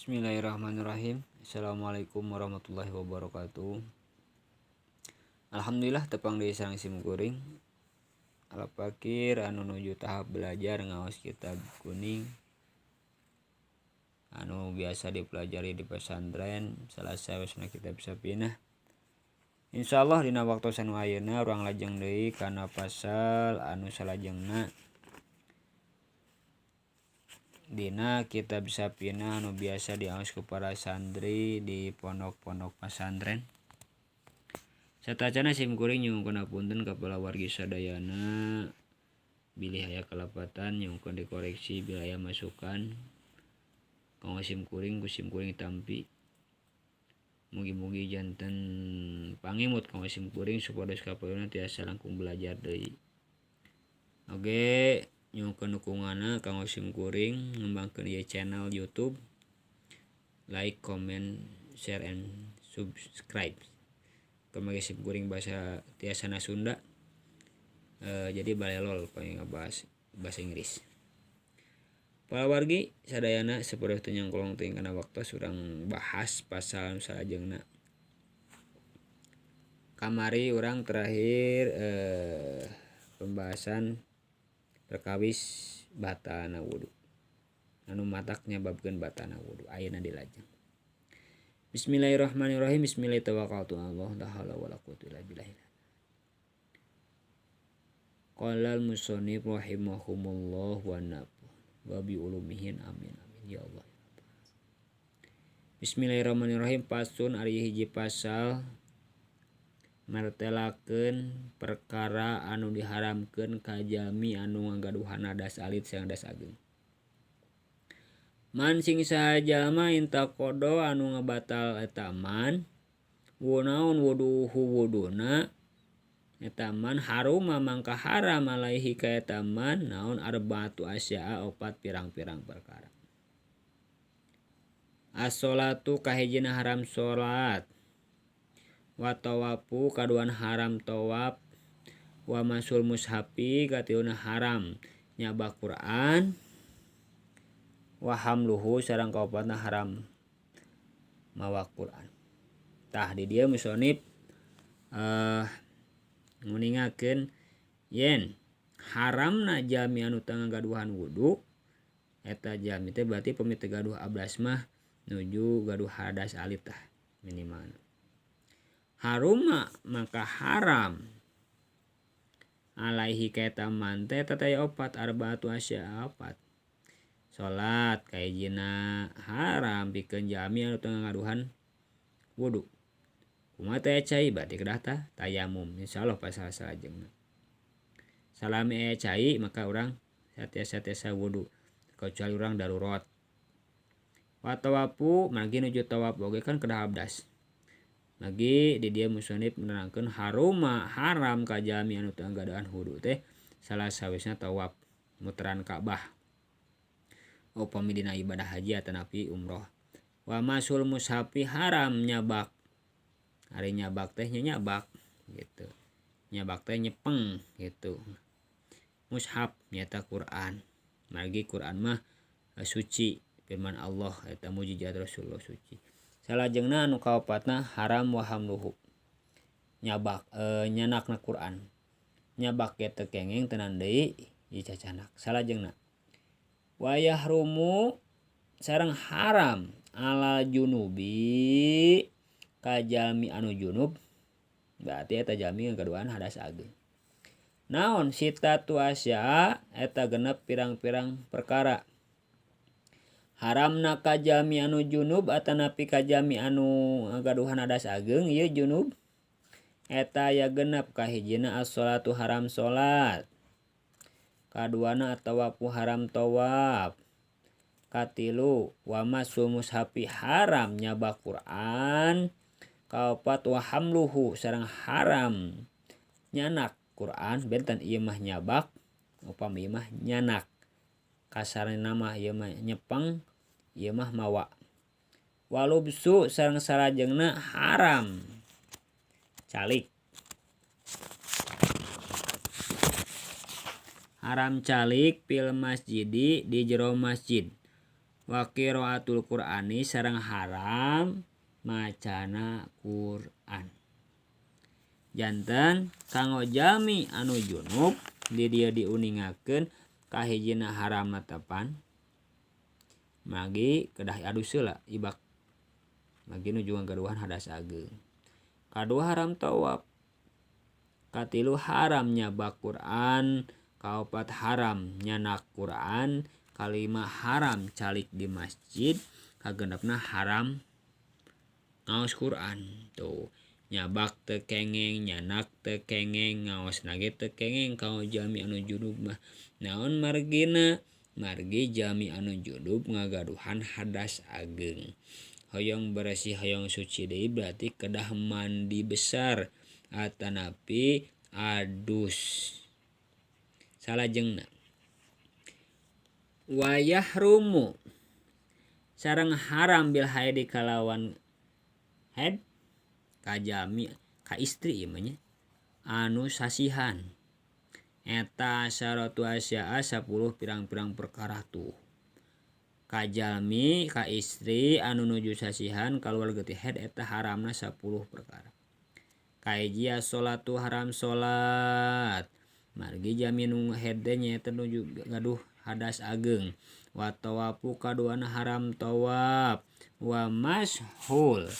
Bismillahirrahmanirrahim. Assalamualaikum warahmatullahi wabarakatuh. Alhamdulillah tepang deui sareng sim kuring. Alapakir anu nuju tahap belajar ngaos kitab kuning anu biasa dipelajari di pesantren, salah sawiosna kitab Safinah. Insyaallah dina waktos anu ayeuna urang lajeng deui kana pasal anu salajengna dina kitab Safinah anu biasa diaos ku para santri di pondok-pondok pesantren. Satacana sim kuring nyungkeun hapunten ka palawargi sadayana, bilih aya kalepatan nyungkeun dikoreksi, bilih aya masukan kanggo sim kuring ku sim kuring tampi. Mugi-mugi janten pangimut kanggo sim kuring supados kapayunna tiasa langkung belajar deui. Oge nyungkeun dukunganna kanggo sim kuring ngembangkeun ieu channel YouTube, like, comment, share, and subscribe. Kumaha sim kuring bahasa tiasana Sunda, jadi balelol pami ngabahas bahasa Inggris. Palawargi sadayana sapertos teu nyangkolong teuing kana waktos urang bahas pasal nu salajengna. Kamari urang terakhir pembahasan perkawis batalna wudu anu matak nyababkeun batalna wudu ayeuna dilajeng. Bismillahirrahmanirrahim. Bismillahirrahmanirrahim. Allah la haula wala quwwata illa billah. Qala al-musannif rahimahumullah wa nafa'ana wa bi ulumihin amin amin ya Allah. Bismillahirrahmanirrahim. Pasun ari hiji pasal martelakeun perkara anu diharamkeun ka jalmi anu ngagaduhan hadas alit sareng hadas ageung. Man sing saha jalma intaqada anu ngabatal eta man wunaun wuduhu wuduna eta man haruma mangka haram alaihi ka eta man naon arba'atu asya'a opat pirang-pirang perkara. As-sholatu kahijina haram salat, wa tawafu kaduan haram tawaf, wa masul mushafi katiluna haram nyabak Quran, wa hamluhu sareng kaopatna haram mawa Quran. Tah di dieu musonib nguningakeun yen haramna jalmi anu teu ngagaduhan wudu eta jalmi teh berarti pami teu gaduh abdas mah nuju gaduh hadas alit tah minimal. Haruma maka haram alaihi ka eta man teh eta teh opat arbaatu asya opat. Salat kahijina haram pikeun jalmi anu teu ngagaduhan wudu. Kumaha teh cai berarti kedah tah tayamum. Insyaallah pasal salajengna. Salami aya cai maka urang satiasa-tiasa wudu kecuali urang darurat. Wa tawafu margi nuju tawaf oge kan kedah abdas. Lagi di dieu musonib menerangkeun haruma haram ka jalmi anu teu ngagaduhan wudu teh salah sawisna tawaf muteran Ka'bah. Upami dina ibadah haji atanapi umroh. Wa masul mushafi haram nyabak. Ari nyabak teh nyabak gitu. Nyabak teh nyepeng gitu. Mushaf nyata Quran. Margi Quran mah suci, firman Allah eta mujizat Rasulullah suci. Salajengna anu kaopatna haram wa hamluhu. Nyabak nyanakna Quran. Nyabak ge teu kenging tenan deui dicacanak. Salajengna wa yahrumu sareng haram ala junubi ka jalmi anu junub berarti eta jalmi ngagaduhan hadas ageung. Naon sitatu asya eta genep pirang-pirang perkara. Haramna ka jalmi anu junub atanapi ka jalmi anu ngagaduhan hadas ageung ieu junub eta aya genep kahijina as-sholatu haram salat, kaduana atawafu haram tawaf, katilu wa masul mushafi haram nyabak Quran, kaopat wa hamluhu sareng haram nyanak Quran benten ieu mah nyabak upami ieu mah nyanak kasarna mah ieu mah nyepeng ieu mah mawa. Walubsu sareng salajengna haram calik. Haram calik fil masjidi di jero masjid. Wa qiraatul Qur'ani sareng haram macana Qur'an. Janten kanggo jalmi anu junub di dieu diuningakeun kahijina haram tepan magi kedah adus heula ibak magi nuju ngagaduhan hadas ageung. Kadua haram tawaf, katilu haram nyabak Quran, kaopat haram nyanak Quran, kalima haram calik di masjid, kagenepna haram ngaos Quran. Tuh nyabak teu kengeng, nyanak teu kengeng, ngaosna ge teu kengeng kanggo jalmi anu junub mah. Naon margina? Margi jalmi anu junub ngagaduhan hadas ageung. Hoyong beresih hoyong suci deui berarti kedah mandi besar atanapi adus. Salajengna wayah rumu sareng haram bil haidi kalawan haid ka jalmi ka istri ieu mah nya anu sasihan. Eta syaratu asya'a 10 pirang-pirang perkara tuh. Ka jalmi ka istri anu nuju sasihan kaluar getih haid eta haramna 10 perkara. Kahiji salatu haram salat. Margi jalmi nu haid teh nyaeta nuju gaduh hadas ageung. Wa tawafu kaduana haram tawaf. Wa mashul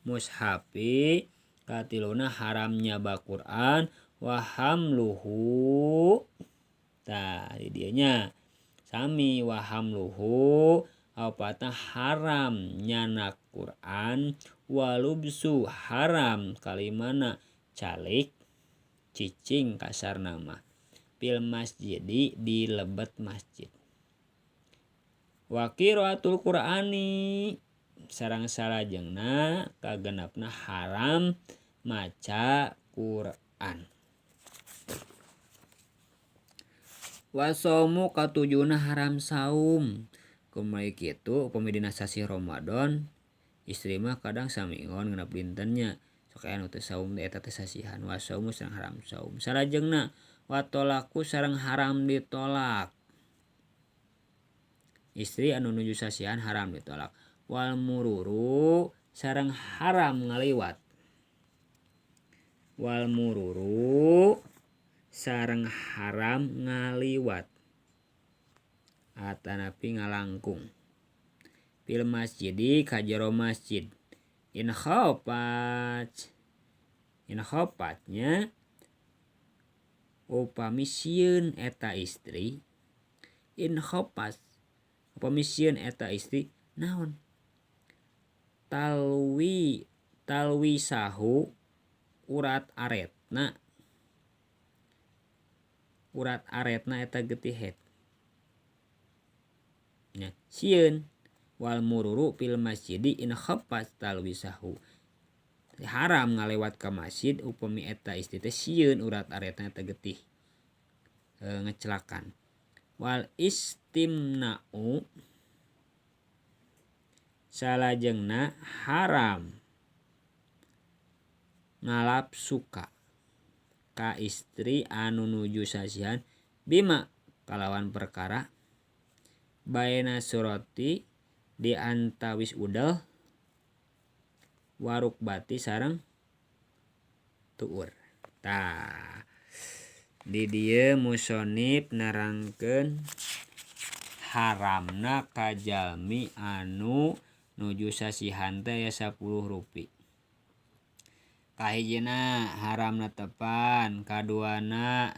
mushafi katiluna haram nyaba Quran. Wa hamluhu tah di dieu nya sami wa hamluhu apatna haram nyanak Quran. Walubsu haram kalimana calik cicing kasarna mah fil masjidi di lebet masjid. Wa qiraatul Qur'ani sareng salajengna kagenepna haram maca Quran. Wa saumu katujuna haram saum. Kumaha kitu upami dina sasih Ramadan istri mah kadang saminggon genep dintennya sok aya nu teu saum eta teh sasihan. Wa saumu sareng haram saum. Salajengna wa talaku sareng haram ditolak. Istri anu nuju sasihan haram ditolak. Wal mururu sareng haram ngaliwat. Wal mururu sareng haram ngaliwat atanapi ngalangkung fil masjidi ka jero masjid. In khafat, in khafatnya upami sieun eta istri, in khafat upami sieun eta istri naon talwi talwi sahu urat aretna, urat aretna eta getih haid nya sieun. Wal mururu fil masjidi in khaffat talwisahu haram ngalewat ka masjid upami eta istri teh sieun urat aretna eta getih ngecelakan. Wal istimna'u salajengna haram ngalap suka ka istri anu nuju sasihan bima kalawan perkara baena surati di antawis udel waruk bati sareng tuur. Tah di dieu musonib nerangkeun haramna ka jalmi anu nuju sasihan teh aya 10 rupi. Kahijina haramna tepan, kaduana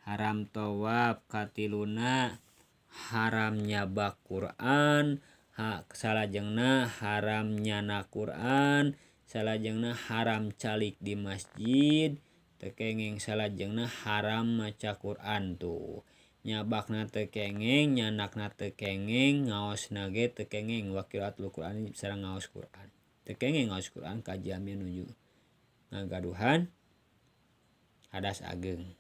haram tawaf, katiluna haram nyabak Quran, salajengna haram nyana Quran, salajengna haram calik di masjid, teu kengeng salajengna haram maca Quran tuh. Nyabakna teu kengeng, nyanakna teu kengeng, ngaosna ge teu kengeng, wa qiraatul Qur'an sareng ngaos Quran. Teu kengeng ngaos Quran ka jalmi nuju ngagaduhan hadas ageung.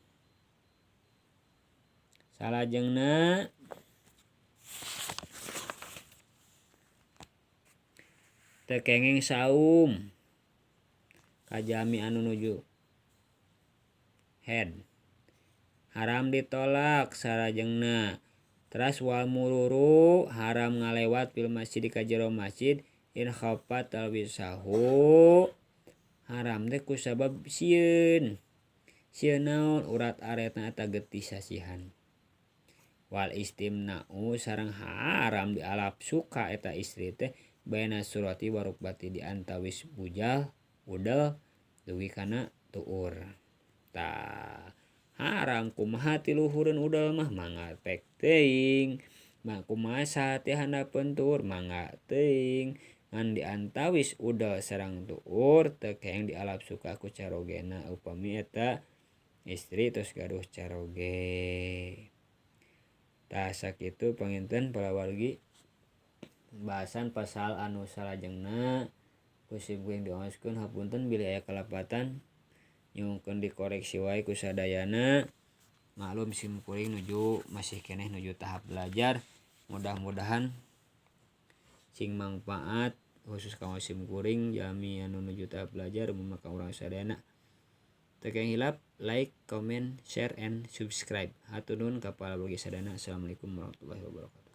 Salajengna teu kengeng saum ka jalmi anu nuju haid. Haram ditolak salajengna Teras wal mururu haram ngalewat fil masjid ka jero masjid in khafat talwisahu haram teh kusabab sieun. Sieun naon urat aretna eta getih sasihan. Wal istimna'u sareng haram dialap suka eta istri teh baina surati warukbati di antawis bujal udel dugi kana tuur. Tah haram kumaha ti luhureun udel mah mangga pek teuing. Mah kumaha saha teh handapeun tuur mangga teuing. Ngan di antawis udel sareng tuur teu kenging dialap suka ku carogena upami eta istri tos gaduh caroge. Tah sakitu panginten palawargi bahasan pasal anu salajengna ku simkuring diongoskeun hapunten bilih aya kalepatan nyungkeun dikoreksi wae ku sadayana. Maklum simkuring nuju masih keneh nuju tahap belajar, mudah-mudahan sing mangfaat khusus kanggo simkuring jalmi anu nuju tahap belajar umumna ka urang sadayana. Teu kenging hilap like, comment, share, and subscribe. Hatur nuhun ka para wargi sadayana. Assalamualaikum warahmatullahi wabarakatuh.